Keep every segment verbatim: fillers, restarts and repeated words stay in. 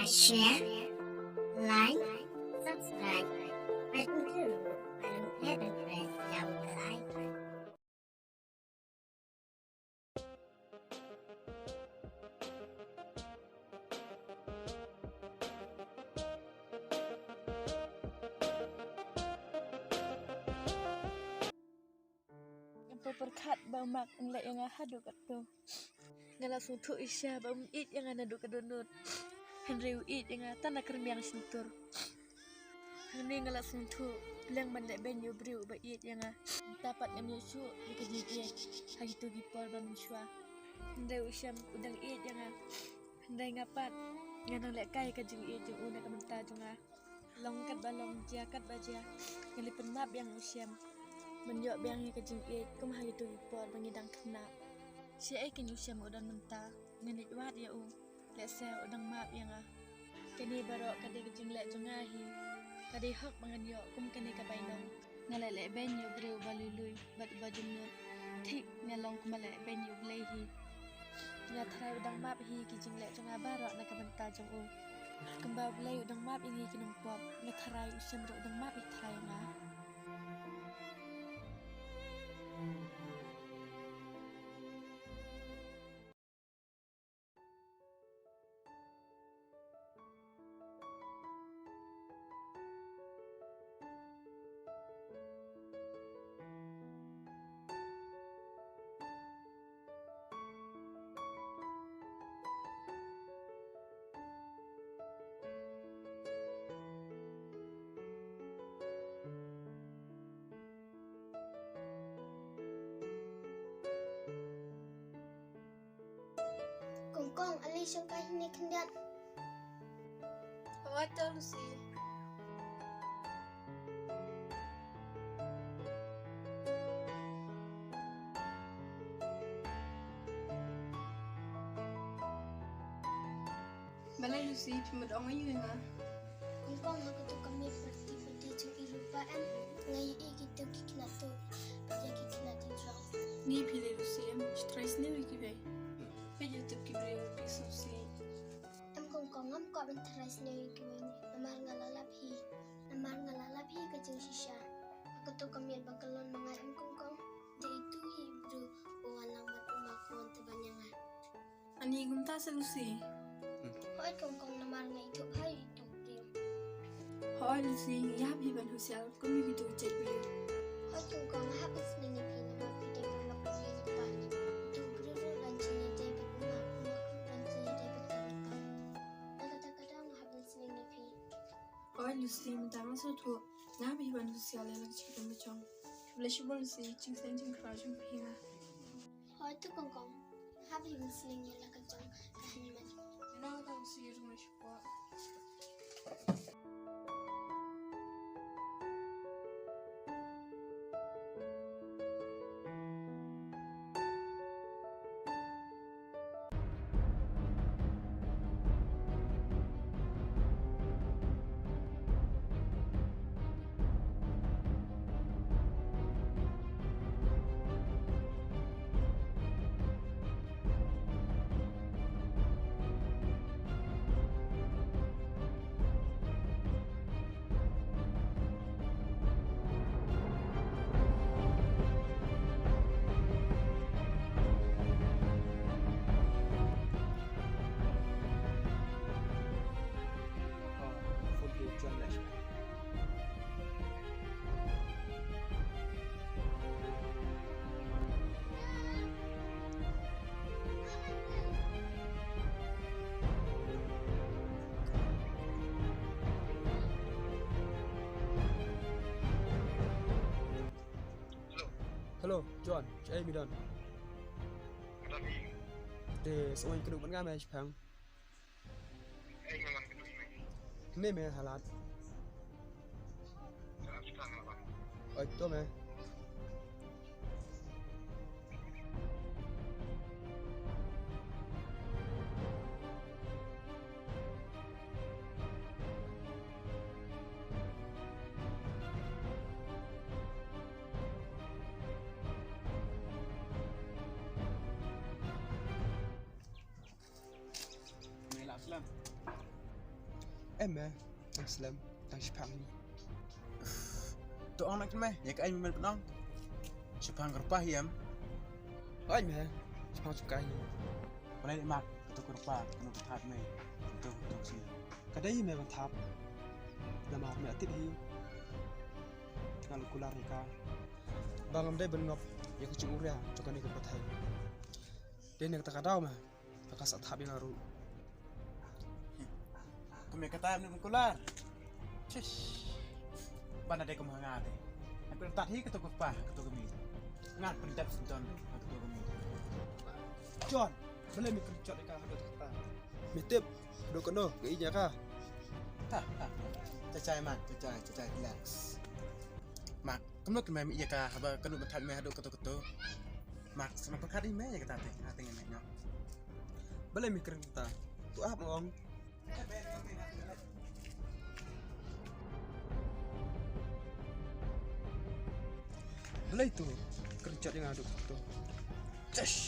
Share, like, subscribe, button two, button seven, press down the icon. Ngam pyrkhat ba u Mak un leh ïa nga haduh katto. Nga la sngewthuh shisha ba um ïeit ïa nga naduh ka dohnud. Hynrei u ïeit ïa nga tang na ka rmiang shyntur. Hangne nga la sngewthuh, lem ban leh beiñ ïa u briew uba ïeit ïa nga. Mynta pat ngam ïoh shuh ïa ka jingïeit ha kito ki por ba mynshuwa. Hynrei u Shem u dang ïeit ïa nga. Hynrei nga pat, nga dang lehkai ïa ka jingïeit jong u na ka bynta jong nga. Long katba long, jia katba jia, nga la pynmap biang ïa u Shem ban ïoh biang ïa ka jingïeit kum ha kito ki por ba ngi dang khynnah. Shaei kein u Shem u don mynta? Ngan ïeit wad ïa u. Lehse u dang map ïa nga. Kane baroh ka dei ka jingleh jong nga hi. Ka dei hok ba ngan ïoh kum kane ka bainong. Nga leh leh beiñ ïa u briew uba lui lui bad uba jemnud. Thik nga long kum ba leh beiñ ïa U Blei hi. Nga tharai u dang map hi ki jingleh jong nga baroh na ka bynta jong u. Kumba U Blei u dang map ïa ngi ki nongpop, nga tharai u Shem ruh u dang map ïa tharai nga. Kong Kong, ale shong kai hangne khyndiat. Hooid to Lucy. Balei Lucy, phim ong aïu ïa nga? Kong Kong, ha kato ka miet birthday party jong i ruh ba em, nga ïohi kito ki khynnah tuh, ki khynnah tuh jrong. Ngi phi lei Lucy em, shu tharai sniew ïa kiwei. Peit ïa u tip ki briew, phi sngewsih. Em Kong Kong, ngam kwah ban tharai sniew ïa kiwei, namar nga la lap hi. Namar nga la lap hi ka jingshisha. Ha kato ka miet ba kyllon ma nga em Kong Kong, dei itu hi u briew uba wan lang bad u Mak uba wan tyrwa ïa nga. Ani kumta sa Lucy. Hooid Kong Kong, namar nga ithuh bha ïa itu u briew. Hooid Lucy, ngi ïap hi ban husiar kum ïa kito ki jait briew. Hooid Kong Kong, nga hap ban sneng ïa phi namar phi dei paralok jong i kpa. Itu u briew ruh u la jingïadei bad u Mak, u Mak ruh u la jingïadei bad ka rukom. Na kata ka daw nga hap ban sneng ïa phi. Hooid Lucy, mynta nga sngewthuh. Nga hap hi ban husiar ïa la ka jingkyrmen jong. Khublei shibun Lucy, jingsneng jingkhraw jong phi ïa nga. Hooid to Kong Kong. Hap hi ban sneng ïa la ka jong ka hynmen. Ïa nga tang Lucy, jong nga shuwa. Hello, John, shaei me don? Te sa wan kynduh bad nga me shipang. Hangne me ha lad. Oi to me. Ngai lap slam. Em me, tang slem, tang shiphang hi. To ong na kynmaw, ïa ka ai me pynong. Shiphang kyrpah hi em. Oi me, shiphang shipkai hi. Balei mat, kato kyrpah, kano ka thad me, kato kato si. Ka dei hi me ban thad. Namar me atit hi. Nga la kular ïa ka. Ba ngam dei ban ngop ïa ka jingurïa jong kane ka pyrthei. Dei na kata ka daw me. Ba ka sa thap ïa nga ruh. Kumne kata em ne bun kular. Chish. Ban da dei kum ha nga te. Nga pyntat hi kato ka pa, kato ka mi. Nga pyntat sentun kato ka mi. John, balei me kynjot ïa ka ha kato ka pa? Me tip, do kano, nga ïa ka. Ha, ha. Cha chai man, cha chai, cha chai, relax. Mat, kumno kynmaw me ïa ka haba kano ba thad me haduh kato kato. Mat, sa ma pyrkhat ïa me ïa kata te, ha te ngan ïa. Balei me kren kata? To ap ong. Balei to kren jot ïa nga haduh kato. Chesh.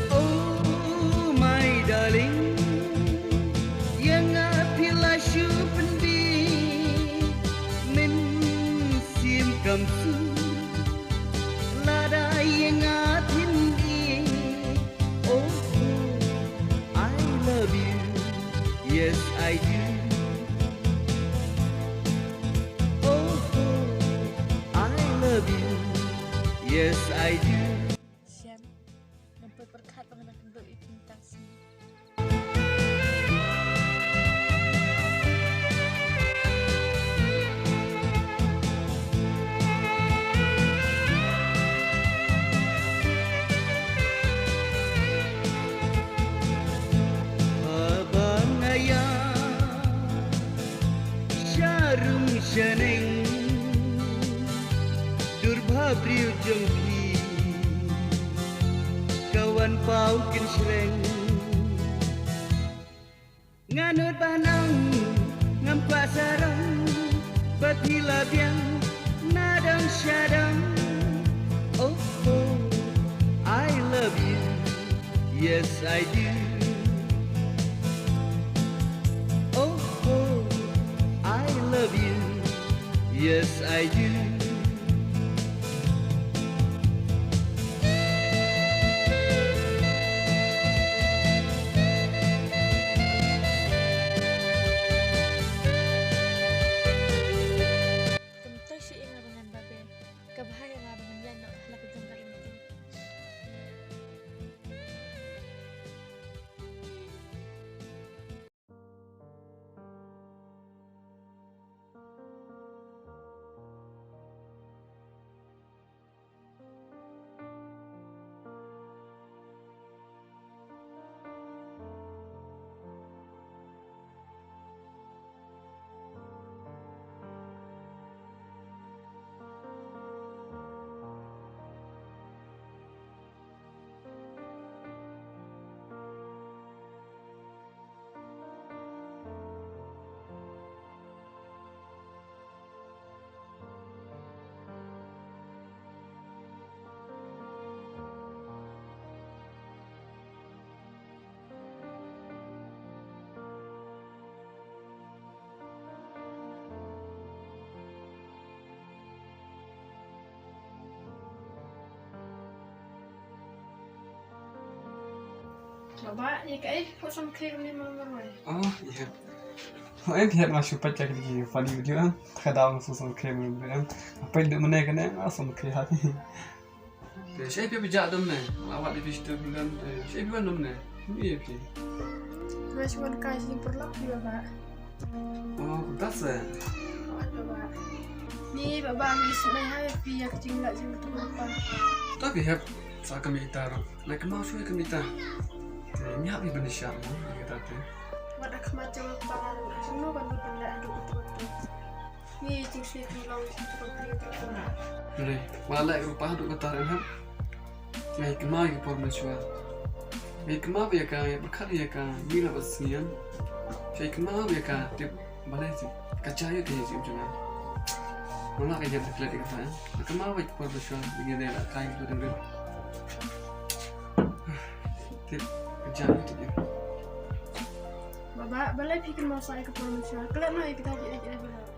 Oh my darling, ïa nga phi la shu pynbit, mynsiem kam suk lada ïa nga phin ïeit. Oh, oh, I love you, yes I do. Oh, oh, I love you, yes I do. Shem, ngam poi pyrkhat ba ngan kynduh ïa phi tang shen. Haba nga ïaid sha rum sha neng, dur bha briew jong phi ka wan paw kynshleng. Nga nud ba nang ngam kwah sarong, ba phi la biang na dang sha dang. Oh, oh, I love you, yes I do. Oh, oh, I love you, yes I do. Kumta shu ïa nga ba ngan babe. Ka bha ïa nga ba ngan ïaid noh ha la ka jong ka imlang. Baba, ïa kaei phi phoh sngewkhia kumne marwei? Oh, ïa. Hooid, phi hap nga shu peit ïa ki funny video em. Te ka daw nga sngewkhia marwei em. Nga peit duh mynne kane nga sngewkhia ha phi. Te shaei phi ba jah dum ne? Nga wad ïa phi sha tu phi wan. Te shaei phi wan dum ne? Mih ïa phi. Nga shu wan kai jingpyrlok phi baba. Oh, kumta se. Wat baba. Ni baba, ngi sngewbha ïa phi ïa ka jinglah jingtuh baba. Ta phi hep sa ka mih ta ruh. Nai kynmaw shuh ïa ka mih ta. Te ngi hap ïa ban ïashah mo ïa kata te. Wat da khmat jong baba ruh. Kumno ban lut ban leh haduh kato kato. Ngi jingsngew pynlong jingtuh pynlong kato kato. Re, wat leh ruh pa haduh kata re hep. Ngi kynmaw ïa ka por mynshuwa. Ngi kynmaw ïa ka, ngi pyrkhat ïa ka, ngi la ba sngewsih. Shai kynmaw ïa ka tip balei si ka jia ïa ka ïa jong nga. Mama ka jia ka klet ïa kata. Kynmaw ïa ka por ba shuwa ïa ka dei la kai tu dang dei. Tip ka jia ïa tip ïa. Baba, balei phi kynmaw sa ïa ka por ba shuwa? Klet noh ïa kita ki ïa ki.